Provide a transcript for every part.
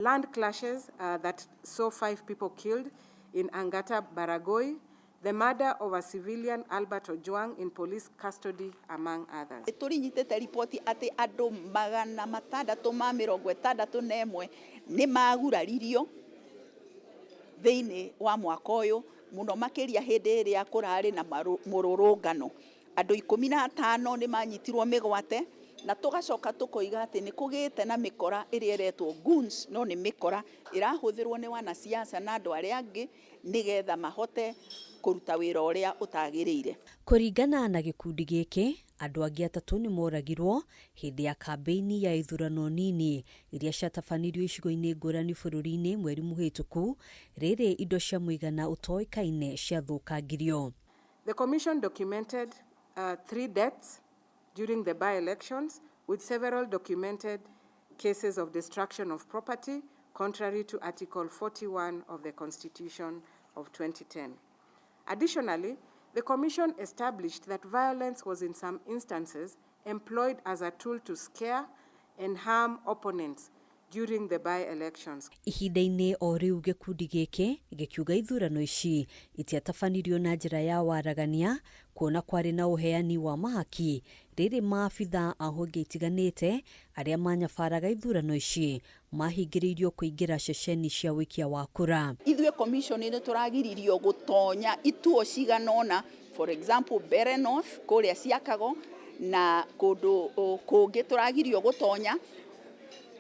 Land clashes that saw five people killed in Angata Baragoi, the murder of a civilian, Albert Ojwang, in police custody, among others. Tũrinyitĩte riboti atĩ andũ 661 nĩ maguraririo thĩinĩ wa mwaka ũyũ, mũno makĩria hĩndĩ ĩrĩa kũrarĩ na mũrũrũngano. Andũ 15 nĩ manyitirwo mĩgwate, na tũgacoka tũkoiga atĩ nĩ kũgĩte na mĩkora ĩrĩa ĩretwo goons, no nĩ mĩkora ĩrahũthĩrwo nĩ wanasiasa na andũ arĩa angĩ nĩgetha mahote kũruta wĩra ũrĩa ũtagĩrĩire. Kũringana na gĩkundi gĩkĩ, andũ angĩ 3 nĩ moragirwo hĩndĩ ya kambĩini ya ithurano nini iria ciatabanirio icigo-inĩ ngũrani bũrũri-inĩ mweri mũhĩtũku, rĩrĩ indo cia mũigana ũtoĩkaine ciathũkangirio. The Commission documented three deaths during the by-elections, with several documented cases of destruction of property, contrary to Article 41 of the Constitution of 2010. Additionally, the Commission established that violence was in some instances employed as a tool to scare and harm opponents during the by-elections. Ihinda-inĩ o rĩu, gĩkundi gĩkĩ gĩkiuga ithurano ici itiatabanirio na njĩra ya waragania, kuona kwarĩ na ũheani wa mahaki rĩrĩ maabitha a honge itiganĩte arĩa manyabaraga ithurano ici mahingĩrĩirio kũingĩra ceceni cia ũikia wa kura. Ithuĩ commission nĩ tũragiririo gũtonya ituo cigana ũna, for example Mbeere North kũrĩa Ciakago na kũndũ kũngĩ tũragirio gũtonya.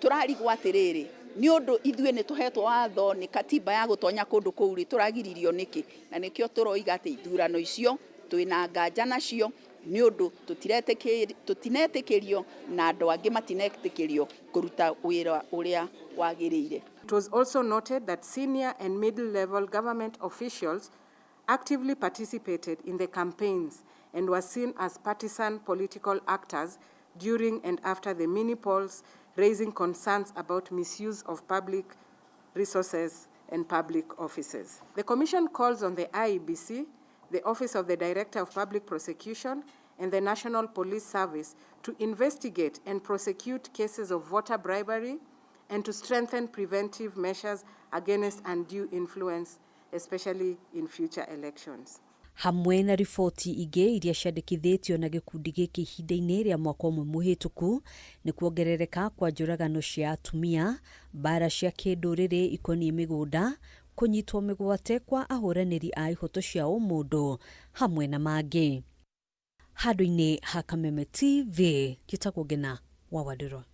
Tũrarigwo atĩrĩrĩ, nĩ ũndũ ithuĩ nĩ tũhetwo watho nĩ katiba ya gũtonya kũndũ kũu rĩ, tũragiririo nĩkĩ? Na nĩkĩo tũroiga atĩ ithurano icio twĩna nganja nacio, nĩ ũndũ tũtinetĩkĩrio na andũ angĩ matinetĩkĩrio kũruta wĩra ũrĩa wagĩrĩire. It was also noted that senior and middle level government officials actively participated in the campaigns and were seen as partisan political actors during and after the mini polls, raising concerns about misuse of public resources and public offices. The Commission calls on the IEBC, the Office of the Director of Public Prosecution, and the National Police Service to investigate and prosecute cases of voter bribery and to strengthen preventive measures against undue influence, especially in future elections. Hamwe na riboti ingĩ iria ciandĩkithĩtio na gĩkundi gĩkĩ ihinda-inĩ rĩa mwaka ũmwe mũhĩtũku nĩ kuongerereka kwa njũragano cia atumia, mbara cia kĩndũrĩrĩ ikoniĩ mĩgũnda, kũnyitwo mĩgwate kwa ahũranĩri a ihoto cia ũmũndũ hamwe na mangĩ. Handũ-inĩ ha Kameme TV, njĩtagwo Ngena wa Wandirwa.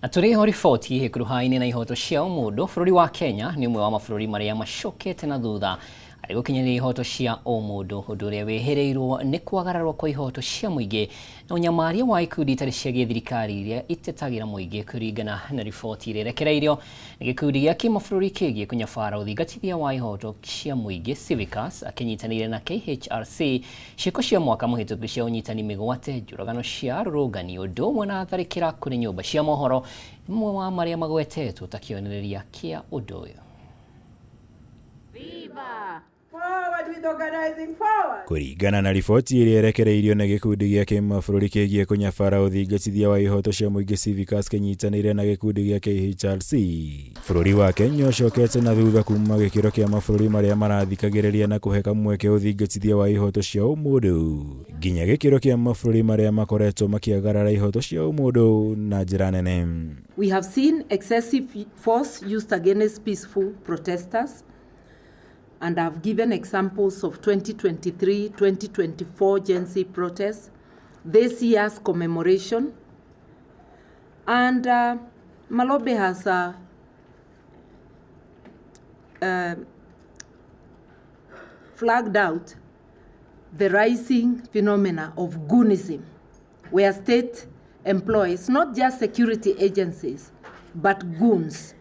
Na tũrĩ ho riboti ĩkuruhaine na ihoto cia ũmũndũ, bũrũri wa Kenya nĩ ũmwe wa mabũrũri marĩa macokete na thutha harĩ gũkinyanĩria ihoto cia ũmũndũ, ũndũ ũrĩa wĩhĩrĩirwo nĩ kwagararwo kwa ihoto cia mũingĩ na ũnyamaria wa ikundi itarĩ cia gĩthirikari iria itetagĩra mũingĩ, kũringana na riboti ĩrĩa ĩrekereirio nĩ gĩkundi gĩa kĩmabũrũri kĩgiĩ kũnyabara ũthingatithia wa ihoto cia mũingĩ Civicus akĩnyitanĩire na KHRC. Ciĩko cia mwaka mũhĩtũku cia ũnyitani mĩgwate, njũragano cia arũrũngani, ũndũ ũmwe na tharĩkĩra kũrĩ nyũmba cia mohoro nĩ ũmwe wa marĩa magwetetwo ta kĩonereria kĩa ũndũ ũyũ. Forward with organizing, forward! Kũringana na riboti ĩrĩa ĩrekereirio nĩ gĩkundi gĩa kĩmabũrũri kĩgiĩ kũnyabara ũthingatithia wa ihoto cia mũingĩ Civicus kĩnyitanĩire na gĩkundi gĩa KHRC, bũrũri wa Kenya ũcokete na thutha kuma gĩkĩro kĩa mabũrũri marĩa marathikagĩrĩria na kũhe kamweke ũthingatithia wa ihoto cia ũmũndũ nginya gĩkĩro kĩa mabũrũri marĩa makoretwo makĩagarara ihoto cia ũmũndũ na njĩra nene. We have seen excessive force used against peaceful protesters, and I've given examples of 2023, 2024 Gen Z protests, this year's commemoration, and Malobe has flagged out the rising phenomena of goonism, where state employs not just security agencies, but goons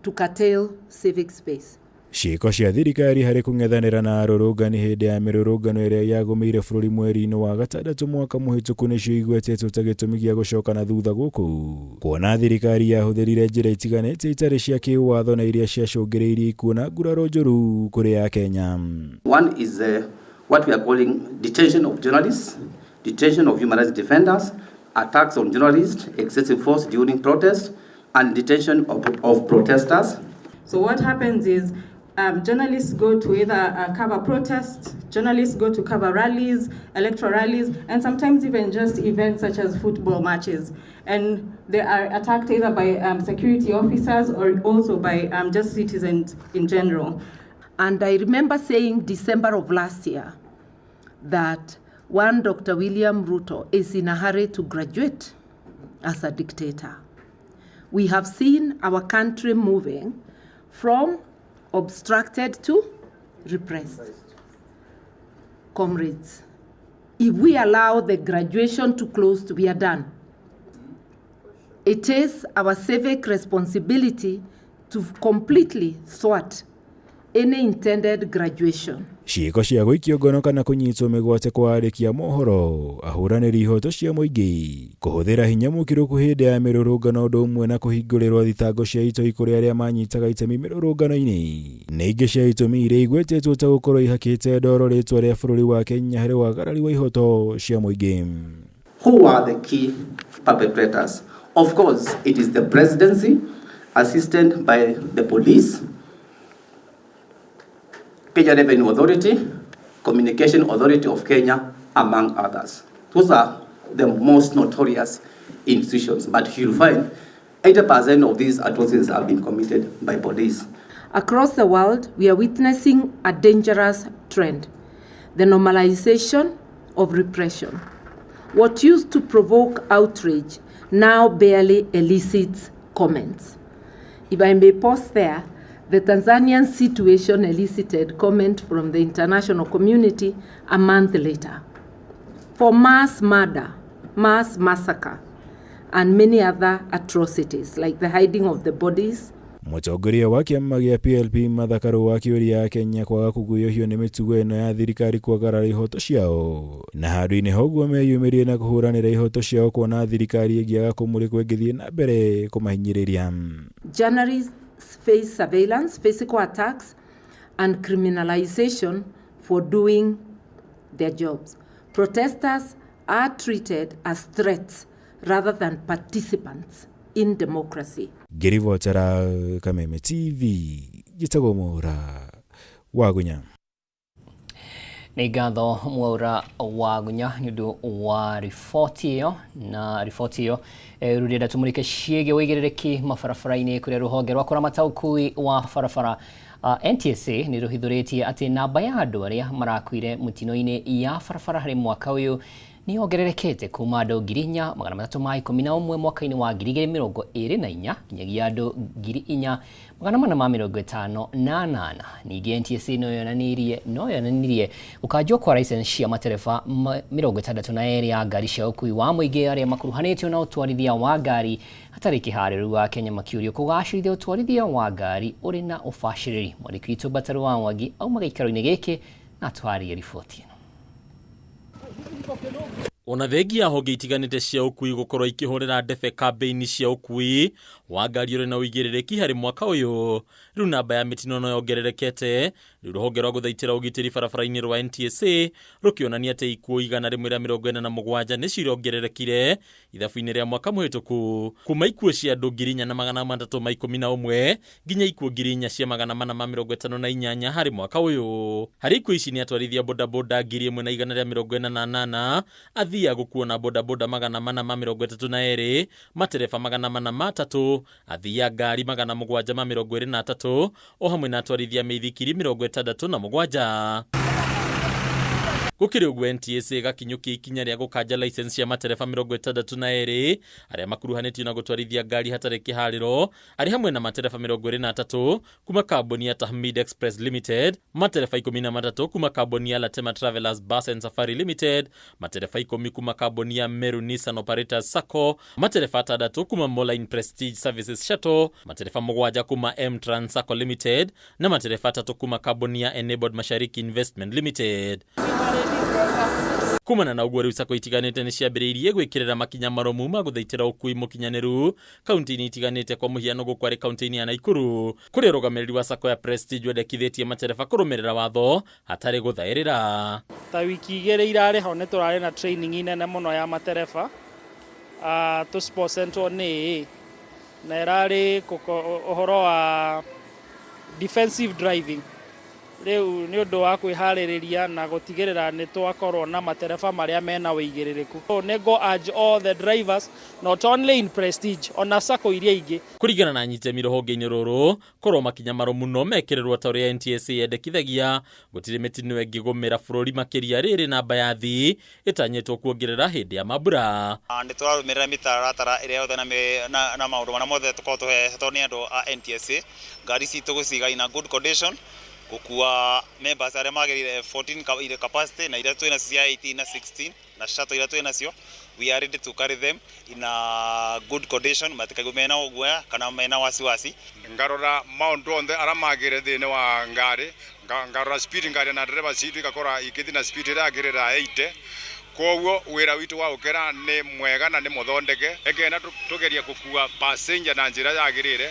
to curtail civic space. Ciĩko cia thirikari harĩ kũng'ethanĩra na arũrũngani hĩndĩ ya mĩrũrũngano ĩrĩa yagũmĩire bũrũri mweri-inĩ wa gatandatũ mwaka mũhĩtũku nĩcio igwetetwo ta gĩtũmi gĩa gũcoka na thutha gũkũ, kuona thirikari yahũthĩrire njĩra itiganĩte itarĩ cia kĩwatho na iria ciacũngĩrĩirie ikuũ na nguraro njũru kũrĩ Akenya. One is what we are calling detention of journalists, detention of human rights defenders, attacks on journalists, excessive force during protests, and detention of protesters. So what happens is journalists go to either cover protests, journalists go to cover rallies, electoral rallies, and sometimes even just events such as football matches. And they are attacked either by security officers or also by just citizens in general. And I remember saying December of last year that one Dr. William Ruto is in a hurry to graduate as a dictator. We have seen our country moving from obstructed to repressed. Comrades, if we allow the graduation to close, we are done. It is our civic responsibility to completely thwart any intended graduation. Ciĩko cia gũikio ngono kana kũnyitwo mĩgwate kwa andĩki a mohoro, ahũranĩri ihoto cia mũingĩ, kũhũthĩra hinya mũkĩrũku hĩndĩ ya mĩrũrũngano ũndũ ũmwe na kũhingũrĩrwo thitango cia itoi kũrĩ arĩa manyitaga itemi mĩrũrũngano-inĩ nĩ ingĩ cia itũmi iria igwetetwo ta gũkorwo ihakĩte ndoro rĩtwa rĩa bũrũri wa Kenya harĩ wagarari wa ihoto cia mũingĩ. Who are the key perpetrators? Of course, it is the presidency, assisted by the police, Kenya Revenue Authority, Communication Authority of Kenya, among others. Those are the most notorious institutions, but you'll find 80% of these atrocities have been committed by police. Across the world, we are witnessing a dangerous trend, the normalization of repression. What used to provoke outrage now barely elicits comments. If I may pause there, the Tanzanian situation elicited comment from the international community a month later for mass murder, mass massacre, and many other atrocities like the hiding of the bodies. Mũtongoria wa kĩama gĩa PLP Martha Karua akĩũria Akenya kwaga kũguoyohio nĩ mĩtugo ĩno ya thirikari kwagarara ihoto ciao na handũ-inĩ ha ũguo meyumĩrie na kũhũranĩra ihoto ciao kuona thirikari ĩngĩaga kũmũrĩkwo ĩngĩthiĩ na mbere kũmahinyĩrĩria. Journalists face surveillance, physical attacks, and criminalization for doing their jobs. Protesters are treated as threats rather than participants in democracy. Ngĩribotera Kameme TV njĩtagwo Mwaura Wagunya. Nĩ ngatho Mwaura Wagunya nĩ ũndũ wa riboti ĩyo na riboti ĩyo rũrenda tũmũrĩke ciĩgiĩ ũigĩrĩrĩki mabarabara-inĩ kũrĩa rũhonge rwa kũramata ũkui wa barabara NTSA nĩ rũhithũrĩtie atĩ namba ya andũ arĩa marakuire mũtino-inĩ ya barabara harĩ mwaka ũyũ nĩ yongererekete kuma andũ 4311 mwaka-inĩ wa 2024 nginyagia andũ 4458. Ningĩ NTSA no yonanirie gũkanjwo kwa license cia matereba 62 ya ngari cia ũkui wa mũingĩ arĩa makuruhanĩtio na ũtwarithia wa ngari hatarĩ kĩharĩrĩru wa Kenya makĩũrio kũgacĩrithia ũtwarithia wa ngari ũrĩ na ũbacĩrĩri. Mwandĩki witũ Mbataru wa Mwangi auma gĩikaro-inĩ gĩkĩ na atwarĩrie riboti ĩno. Ona thengia honge itiganĩte cia ũkui gũkorwo ikĩhũrĩra ndebe kambĩini cia ũkui wa ngari ũrĩ na ũigĩrĩrĩki harĩ mwaka ũyũ, rĩu namba ya mĩtino no yongererekete. Rĩu rũhonge rwa gũthaitĩra ũgitĩri barabara-inĩ rwa NTSA rũkĩonania atĩ ikuũ 147 nĩ cirongererekire ithabu-inĩ rĩa mwaka mũhĩtũku kuma ikuũ cia andũ 4311 nginya ikuũ 4458 harĩ mwaka ũyũ. Harĩ ikuũ ici nĩ atwarithia bodaboda 1148, athii a gũkuo na bodaboda 432, matereba 403, athii a ngari 723, o hamwe na atwarithia mĩithikiri 67. Gũkĩrĩ ũguo NTSA ĩgakinyũkia ikinya rĩa gũkanja license cia matereba 62 arĩa makuruhanĩtio na gũtwarithia ngari hatarĩ kĩharĩro, arĩ hamwe na matereba 23 kuma kambuni ya Tahmid Express Limited, matereba 13 kuma kambuni ya Latema Travelers Bus and Safari Limited, matereba 10 kuma kambuni ya Meru Nissan Operators Sacco, matereba 6 kuma Moline Prestige Services Shuttle, matereba 7 kuma M Trans Sacco Limited na matereba 3 kuma kambuni ya Enabled Mashariki Investment Limited. Kumana na ũguo rĩu sacco itiganĩte nĩ ciambĩrĩirie gwĩkĩrĩra makinya marũmu ma gũthaitĩra ũkui mũkinyanĩru kaunti-inĩ itiganĩte, kwa mũhiano gũkũ arĩ kaunti-inĩ ya Naikuru kũrĩa ũrũgamĩrĩri wa sacco ya Prestige wendekithĩtie matereba kũrũmĩrĩra watho hatarĩ gũthaĩrĩra. Ta wiki igĩrĩ irarĩ ho nĩ tũrarĩ na training nene mũno ya matereba tũsponsortwo nĩ AA, Na ĩrarĩ ũhoro wa defensive driving. Rĩu nĩ ũndũ wa kwĩharĩrĩria na gũtigĩrĩra nĩ twakorwo na matereba marĩa mena ũigĩrĩrĩku. So, nĩ ngũ urge all the drivers, not only in Prestige, ona sacco iria ingĩ. Kũringana na anyitemi rũhonge-inĩ rũrũ, korwo makinya marũmu no mekĩrĩrwo ta ũrĩa NTSA yendekithagia, gũtirĩ mĩtino ĩngĩgũmĩra bũrũri makĩria rĩrĩ namba ya athii ĩtanyĩtwo kuongerera hĩndĩ ya mambura. Nĩ tũrarũmĩrĩra mĩtaratara ĩrĩa yothe na maũndũ marĩa mothe tũkoragwo tũhetwo nĩ andũ a NTSA. Ngari citũ gũciga in a good condition, gũkua members arĩa magĩrĩire 14 capacity na iria twĩ nacio cia 18 na 16 na shuttle iria twĩ nacio, we are ready to carry them in a good condition, matikaigwe mena guoya kana mena wasiwasi. Ngarora maundu onthe aria magire thiini wa ngari, ngarora speed ngari na ndereba citu igakora ikithi na speed iria yagirira 80. Koguo wira witu wa gukera ni mwega na ni muthondeke, ekena tugeria gukua passenger na njira yagirire,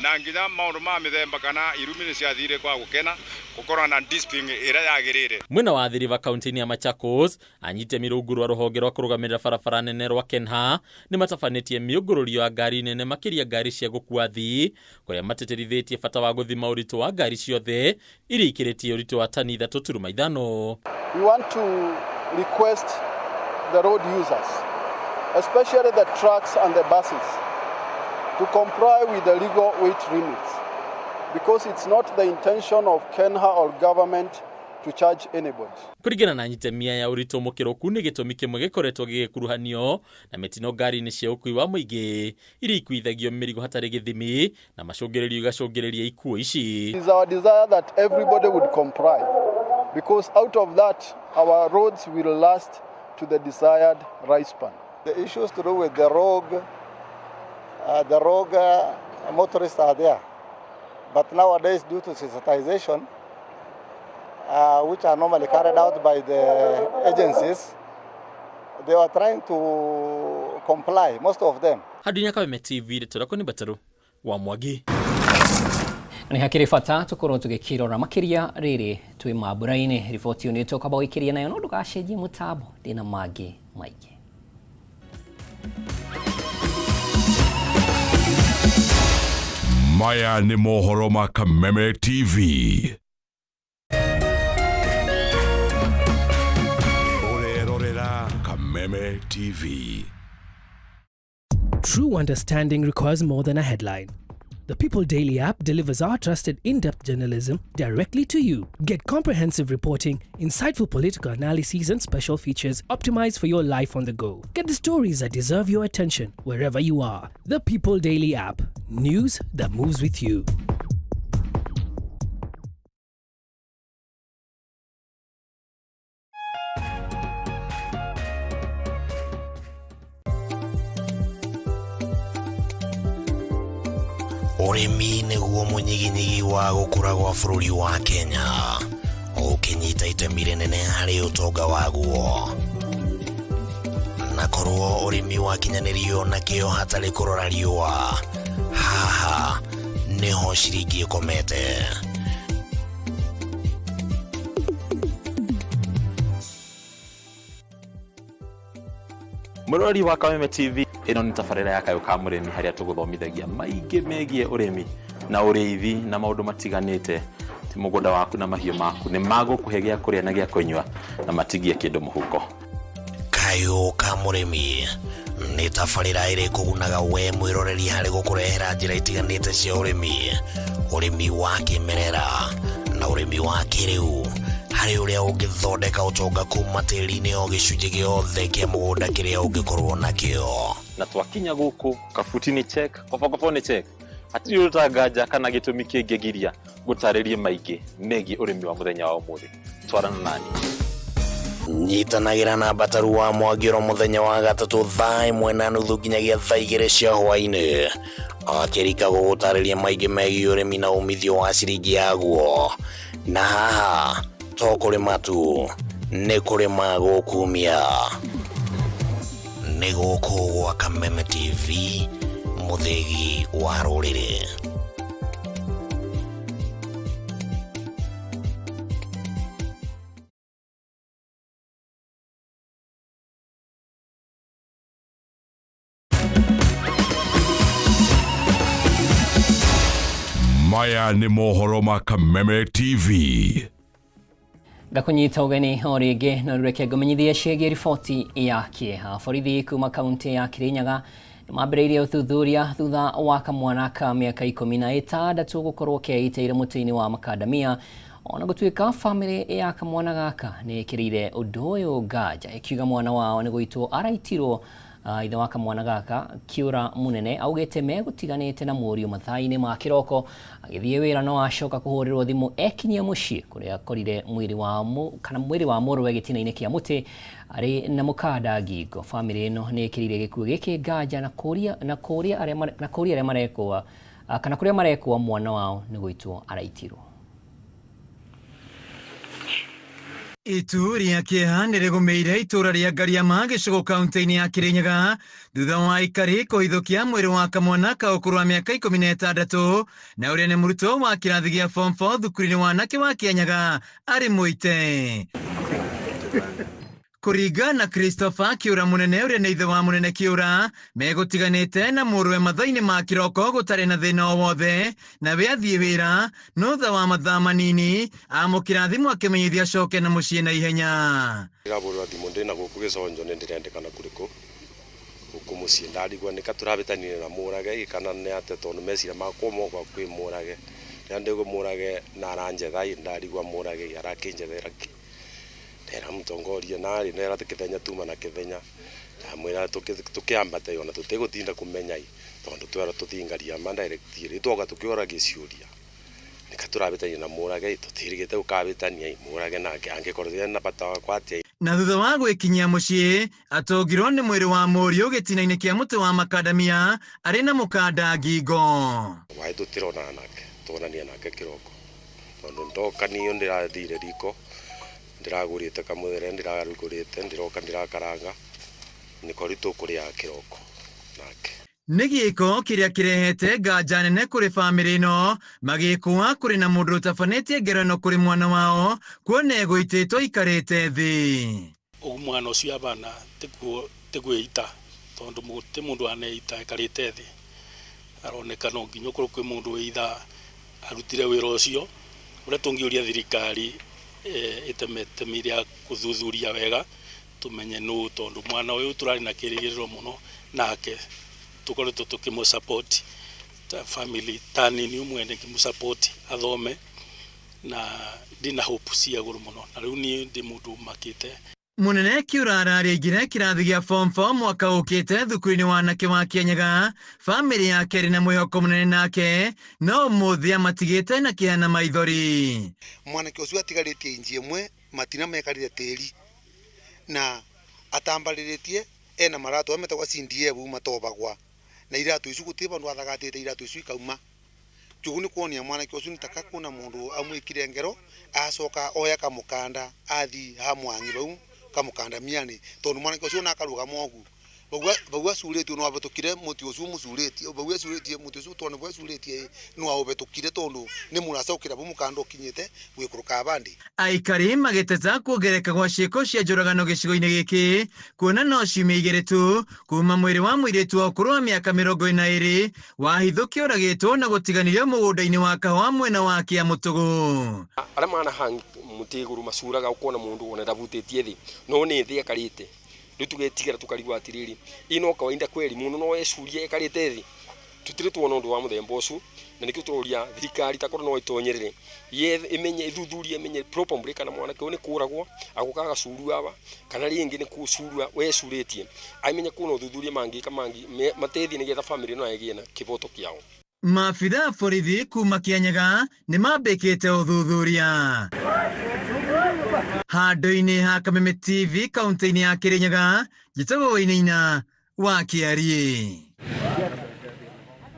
na nginya maundu ma mithemba kana irumi ni ciathire kwa gukena gukorwo na discipline iria yagirire. Mwena wa Athi River kaunti-inĩ ya Machakos, anyitemi rungu rwa rũhonge rwa kũrũgamĩrĩra barabara nene rwa KENHA nĩ matabanĩtie mĩũngũrũrio ya ngari nene makĩria ngari cia gũkua athii, kũrĩa matĩtĩrithĩtie bata wa gũthima ũritũ wa ngari ciothe iria ikĩrĩtie ũritũ wa tani 3.5. We want to request the road users, especially the trucks and the buses, to comply with the legal weight limits, because it's not the intention of KENHA or government to charge anybody. Kũringana na anyitemia ya ũritũ mũkĩrũku nĩ gĩtũmi kĩmwe gĩkoretwo gĩgĩkuruhanio na mĩtino ngari-inĩ cia ũkui wa mũingĩ iria ikuithagio mĩrigo hatarĩ gĩthimi na macũngĩrĩrio igacũngĩrĩria ikuũ ici. It is our desire that everybody would comply, because out of that our roads will last to the desired lifespan. The issues to do with the rogue motorists are there, but nowadays due to sensitization, which are normally carried out by the agencies, they are trying to comply, most of them. Hadinya Kameme TV, rĩtwa rĩakwa nĩ Mbataru wa Mwangi. Nĩ hakĩrĩ bata tũkorwo tũgĩkĩrora makĩria rĩrĩ twĩ mambura-inĩ. Riboti ĩyo nĩ tũkamba gũikĩria nayo, no ndũgacenjie mũtambo, ndĩna mangĩ maingĩ. Maya nĩ mohoro ma Kameme TV. Ũrerorera Kameme TV. True understanding requires more than a headline. The People Daily app delivers our trusted in-depth journalism directly to you. Get comprehensive reporting, insightful political analyses, and special features optimized for your life on the go. Get the stories that deserve your attention wherever you are. The People Daily app. News that moves with you. Ũrĩmi nĩguo mũnyiginyigi wa gũkũra gwa bũrũri wa Kenya, ũkĩnyita itemi rĩnene harĩ ũtonga waguo. Na korwo ũrĩmi wakinyanĩrio na kĩo hatarĩ kũrora riũa, haha nĩho ciringi ĩkomete. Mũrori wa Kameme TV, ĩno nĩ tabarĩra ya Kayũ ka Mũrĩmi harĩa tũgũthomithagia maingĩ megiĩ ũrĩmi na ũrĩithi na maũndũ matiganĩte. Ti mũgũnda waku na mahiũ maku nĩ magũkũhe gĩa kũrĩa na gĩa kũnyua na matigie kĩndũ mũhuko. Kayũ ka Mũrĩmi nĩ tabarĩra ĩrĩ kũgunaga we mwĩroreri harĩ gũkũrehera njĩra itiganĩte cia ũrĩmi, ũrĩmi wa kĩmerera na ũrĩmi wa kĩrĩu, harĩ ũrĩa ũngĩthondeka ũtonga kuma tĩri-inĩ o gĩcunjĩ gĩothe kĩa mũgũnda kĩrĩa ũngĩkorwo nakĩo. Na twakinya gũkũ kabuti nĩ check, kobokobo nĩ check, hatirĩ ũtanganja kana gĩtũmi kĩngĩgiria gũtarĩrie maingĩ megiĩ ũrĩmi wa mũthenya wa ũmũthĩ. Twarana nani. Nyitanagĩra na Mbataru wa Mwangi oro mũthenya wa gatatũ thaa 1:30 nginyagia thaa 2 cia hwaĩ-inĩ, akĩrika gũgũtarĩria maingĩ megiĩ ũrĩmi na umithio wa ciringi yaguo. Na haha to kũrĩma tu, nĩ kũrĩma gũkumia. Nĩ gũkũ gwa Kameme TV, mũthĩgi wa rũrĩrĩ. Maya nĩ mohoro ma Kameme TV. Ngakũnyita ũgeni o rĩngĩ no reke ngũmenyithie ciĩgiĩ riboti ya kĩeha. Borithi kuma kaunti ya Kirinyaga nĩmambĩrĩirie ũthuthuria thutha wa kamwana ka mĩaka 16 gũkorwo keitĩire mũtĩ-inĩ wa makandamia. Ona gũtuĩka bamĩrĩ ya kamwana gaka nĩ ĩkĩrĩire ũndũ ũyũ nganja ĩkiuga mwana wao nĩ gũitwo araitirwo. Ithe wa kamwana gaka Kĩũra Mũnene augĩte megũtiganĩte na mũriũ mathaa-inĩ ma kĩroko agĩthiĩ wĩra no acoka kũhũrĩrwo thimũ ekinyia mũciĩ kũrĩa akorire mwĩrĩ wa kana mwĩrĩ wa mũrũwe gĩtina-inĩ kĩa mũtĩ arĩ na mũkanda ngingo. Bamĩrĩ ĩno nĩ ĩkĩrĩire gĩkuũ gĩkĩ nganja na kũria na kũria arĩa na kũria arĩa marekwo kana kũrĩa marekwo mwana wao nĩ gũitwo araitirwo. Itu rĩa kĩeha nĩ rĩgũmĩire itũũra rĩa Ngariama gĩcigo kaunti-inĩ ya Kirinyaga thutha wa aikari kũhithũkia mwĩrĩ wa kamwana ka ũkũrũ wa mĩaka 16 na ũrĩa nĩ mũrutwo wa kĩrathi gĩa form 4 thukuru-inĩ wa anake wa Kĩanyaga arĩ mũite. Kũringa na Christopher Kĩũra Mũnene ũrĩa nĩ ithe wa Mũnene Kĩũra megũtiganĩte na mũrũwe mathaa-inĩ ma kĩroko gũtarĩ na thĩna o wothe na we athiĩ wĩra no thutha wa mathaa manini amũkĩra thimũ akĩmenyithia acoke na mũciĩ na ihenya. Ndĩrahũrĩrwo thimũ ndĩna gũkũ gĩconjo nĩ ndĩrendekana kũrĩkũ gũkũ mũciĩ ndarigwo nĩka tũrabĩtanire na mũrage kana nĩ atĩa tondũ meciria makwa moka kwĩ mũrage rĩrĩa ndĩgũ mũrage na aranjetha ndarigwa mũrage arakĩnjethera kĩ ndera mũtongoria narĩ ndera kĩthenya tuma na kĩthenya ndamwĩra tũkĩambate ona tũtigũtinda kũmenya tondũ twera tũthingaria ma direct rĩ twoka tũkĩũragia ciũria nĩka tũrabĩtania na mũrage tũtirigĩte gũkabĩtania mũrage nake angĩkorwo na bata wakwa atĩa. Na thutha wa gwĩkinyia mũciĩ atũngirwo nĩ mwĩrĩ wa mũriũ gĩtina-inĩ kĩa mũtĩ wa makandamia arĩ na mũkanda ngingo. Waĩ tũtironana nake tuonania nake kĩroko tondũ ndoka niĩ ndĩrathire riko ndĩragũrĩte kamũthere ndĩrarugũrĩte ndĩroka ndĩrakaranga nĩko rĩu tũkũrĩaga kĩroko nake. Nĩ gĩko kĩrĩa kĩrehete nganja nene kũrĩ bamĩrĩ ĩno magĩkũa kũrĩ na mũndũ ũtabanĩtie ngero ĩno kũrĩ mwana wao kuona egũitĩtwo aikarĩte thĩ. Ũguo mwana ũcio abana tĩkwĩita tondũ ti mũndũ aneita aikarĩte thĩ aroneka no nginya ũkorwo kwĩ mũndũ wĩitha arutire wĩra ũcio ũrĩa tũngĩũria thirikari ĩteme itemi rĩa gũthuthuria wega tũmenye nũ tondũ mwana ũyũ tũrarĩ na kĩrĩgĩrĩro mũno nake tũkoretwo tũkĩmũ support ta family ta nini mwene ngĩmũ support athome na ndĩna hope cia igũrũ mũno na rĩu niĩ ndĩ mũndũ ũmakĩte. Mũnene Kĩũra ararĩingĩre kĩrathi gĩa form 4 mwaka ũkĩte thukuru-inĩ wa anake wa Kĩanyaga. Bamĩrĩ yake ĩrĩ na mwĩhoko mũnene nake no ũmũthĩ amatigĩte na kĩeha na maithori. Mwanake ũcio atigarĩtie inji ĩmwe matina mekarire tĩri na atambarĩrĩtie ena maratũ metagwo CDF matobagwa na iratũ icu gũtirĩ vandũ athagatĩte iratũ icu ikauma kĩũguo nĩ kuonia mwanake ũcio nĩ taka kuna mũndũ amwĩkire ngero acoka oya kamũkanda athi ha mwangi vau kamũkanda miani tondũ mwanake ũcio ona akarũgama ũguo vau acurĩtio no abĩtũkire mũtĩ ũcio mũcurĩtie vau acurĩtie mũtĩ ũcio tondũ vau acurĩtie no aũbĩtũkire tondũ nĩ mũracokera vau mũkanda ũkinyĩte gwĩkũrũka bandi. Aikari magĩteta kuongerereka gwa ciĩko cia njũragano gĩcigo-inĩ gĩkĩ kuona no ciumia igĩrĩ tu kuma mwĩrĩ wa mũirĩtu wa ũkũrũ wa mĩaka 42 wahithũkio ũragĩtwo na gũtiganĩrio mũgũnda-inĩ wa kahũa mwena wa Kĩamũtũgũ. Arĩa manahang mũtĩ igũrũ macuraga ũkona mũndũ ona ndavutĩtie thĩ no nĩ thĩ ekarĩte rĩu tũgetigĩra tũkarigwo atĩrĩrĩ ĩ no kawaida kweri mũndũ no ecurie ekarĩte thĩ tũtirĩ tuona ũndũ wa mũthemba ũcio na nĩkĩo tũroria thirikari takorwo no ĩtonyerere ĩmenye ĩthuthurie ĩmenye properly kana mwanake ũyũ nĩ kũragwo agũka agacurua aba kana rĩngĩ nĩ kũcurua wecurĩtie amenye kwĩna ũthuthuria mangĩka mangĩ mateithie nĩgetha bamĩrĩ ĩno ĩgĩe na kĩboto kĩao. Maabitha a borithi kuma Kĩanyaga nĩ mambĩkĩte ũthuthuria. Handũ-inĩ ha Kameme TV kaunti-inĩ ya Kĩrĩnyaga, njĩtagwo Wainaina wa Kĩariĩ.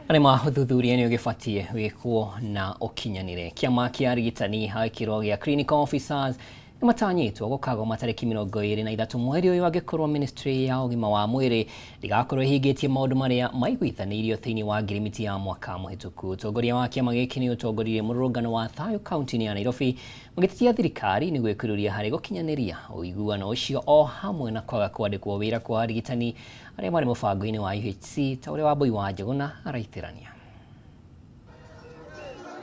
Arĩ ma ũthuthuria nĩ ũgĩbatiĩ wĩkwo na ũkinyanĩre. Kĩama kĩa arigitani a gĩkĩro gĩa clinical officers nĩ matanyĩtwo gũkagoma tarĩki 23 mweri ũyũ angĩkorwo ministry ya ũgima wa mwĩrĩ ndĩgakorwo ĩhingĩtie maũndũ marĩa maiguithanĩirio thĩinĩ wa ngirimiti ya mwaka mũhĩtũku. Ũtongoria wa kĩama gĩkĩ nĩ ũtongoririe mũrũrũngano wa thayũ kaunti-inĩ ya Nairobi magĩtetia thirikari nĩ gwĩkururia harĩ gũkinyanĩria ũiguano ũcio o hamwe na kwaga kwandĩkwo wĩra kwa arigitani arĩa marĩ mũbango-inĩ wa UHC ta ũrĩa Wambui wa Njũgũna araitĩrania.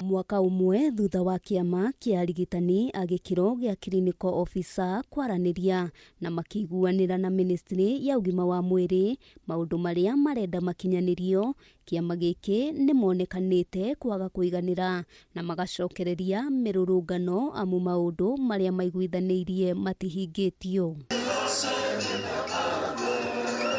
Mwaka ũmwe thutha wa kĩama kĩa arigitani a gĩkĩro gĩa clinical officer kwaranĩria na makĩiguanĩra na ministry ya ũgima wa mwĩrĩ maũndũ marĩa marenda makinyanĩrio, kĩama gĩkĩ nĩmonekanĩte kwaga kũiganĩra na magacokereria mĩrũrũngano amu maũndũ marĩa maiguithanĩirie matihingĩtio.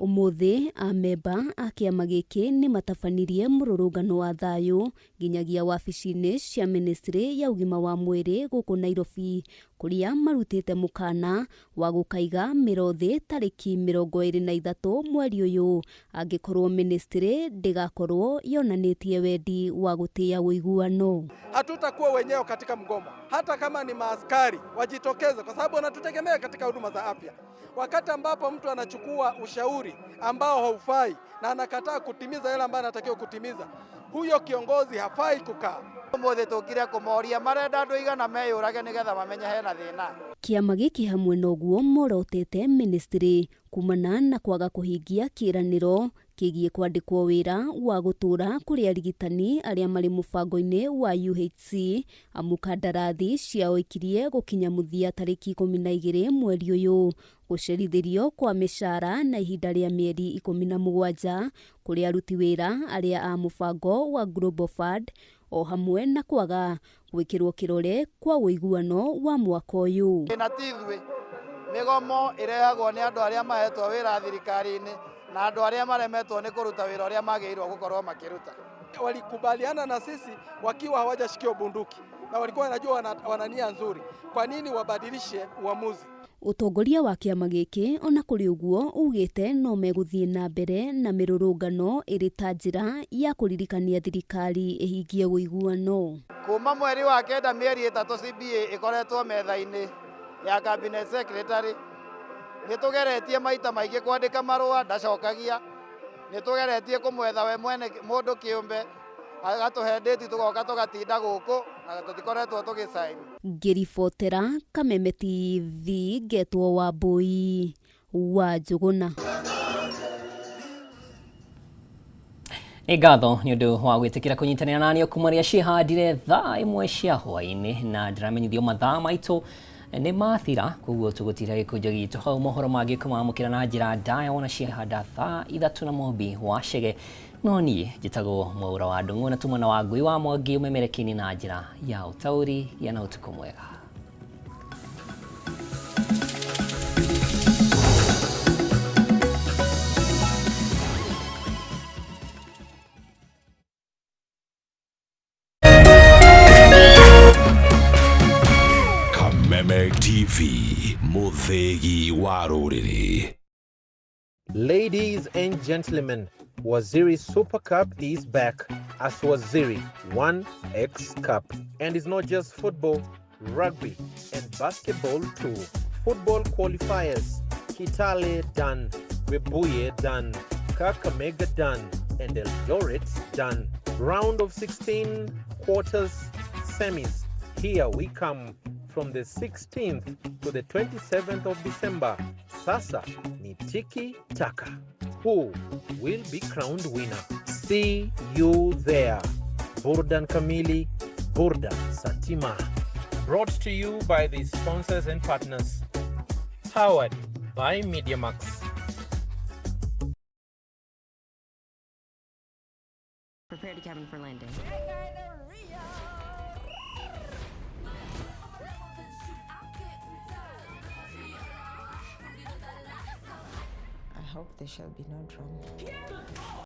Ũmũthĩ amemba a kĩama gĩkĩ nĩmatabanirie mũrũrũngano wa thayũ nginyagia wabici-inĩ cia ministry ya ũgima wa mwĩrĩ gũkũ Nairobi kũrĩa marutĩte mũkana wa gũkaiga mĩro thĩ tarĩki 23 mweri ũyũ angĩkorwo ministry ndĩgakorwo yonanĩtie wendi wa gũtĩĩa ũiguano. Hatutakuwa wenyewe katika mgomo, hata kama ni maaskari wajitokeze, kwa sababu wanatutegemea katika huduma za afya. Wakati ambapo mtu anachukua ushauri ambao haufai na anakataa kutimiza yale ambayo anatakiwa kutimiza, huyo kiongozi hafai kukaa. Umuthi tukire kumoria marenda andu igana meyurage nigetha mamenye hena thina. Kĩama gĩkĩ hamwe noguo morotete ministry kumana na kwaga kũhingia kĩĩranĩro kĩgiĩ kwandĩkwo wĩra wa gũtũũra kũrĩ arigitani arĩa marĩ mũbango-inĩ wa UHC amu kandarathi ciao ikirie gũkinya mũthia tarĩki 12 mweri ũyũ, gũcerithĩrio kwa mĩcara na ihinda rĩa mĩeri 17 kũrĩ aruti wĩra arĩa a mũbango wa Global Fund o hamwe na kwaga gwĩkĩrwo kĩrore kwa ũiguano wa mwaka ũyũ. Na ti ithuĩ, mĩgomo ĩrehagwo nĩ andũ arĩa mahetwo wĩra thirikari-inĩ na andũ arĩa maremetwo nĩ kũruta wĩra ũrĩa magĩrĩirwo gũkorwo makĩruta. Walikubaliana na sisi wakiwa hawajashikiwa bunduki na walikuwa wanajua wana nia nzuri. Kwa nini wabadilishe uamuzi? Ũtongoria wa kĩama gĩkĩ ona kũrĩ ũguo ugĩte no megũthiĩ na mbere na mĩrũrũngano ĩrĩ ta njĩra ya kũririkania thirikari ĩhingie ũiguano. Kuma mweri wa 9 mĩeri 3 CBA ĩkoretwo metha-inĩ ya cabinet secretary. Nĩtũgeretie maita maingĩ kwandĩka marũa ndacokagia, nĩtũgeretie kũmwetha we mwene mũndũ kĩũmbe agatũhe date tũgoka tũgatinda gũkũ na tũtikoretwo tũgĩsign. Ngĩribotera Kameme TV ngetwo Wambui wa Njũgũna. Nĩ ngatho nĩ ũndũ wa gwĩtĩkĩra kũnyitanĩra naniĩ kuma rĩrĩa ciĩhandire thaa 1 cia hwaĩ-inĩ na ndĩramenyithio mathaa maitũ nĩ mathira, koguo tũgũtira gĩkũnjo gitũ hau. Mohoro mangĩ kũmamũkĩra na njĩra ndaya wona ciehanda thaa 3 na Mombi wa Chege. No niĩ njĩtagwo Mwaura wa Ndung'u na tumana wa Ngui wa Mwangi ũmemerekia-inĩ na njĩra ya ũtaũri. Gĩa na ũtukũ mwega. Kameme TV, Muthegi wa rũrĩrĩ. Ladies and gentlemen, Waziri Super Cup is back as Waziri 1X Cup. And it's not just football, rugby and basketball too. Football qualifiers, Kitale done, Webuye done, Kakamega done, and Eldoret done. Round of 16, quarters, semis. Here we come from the 16th to the 27th of December. Sasa ni tiki taka. Who will be crowned winner? See you there. Burdan Kamili, Burdan Satima. Brought to you by the sponsors and partners. Powered by MediaMax. Prepare to cabin for landing. I hope there shall be no drama.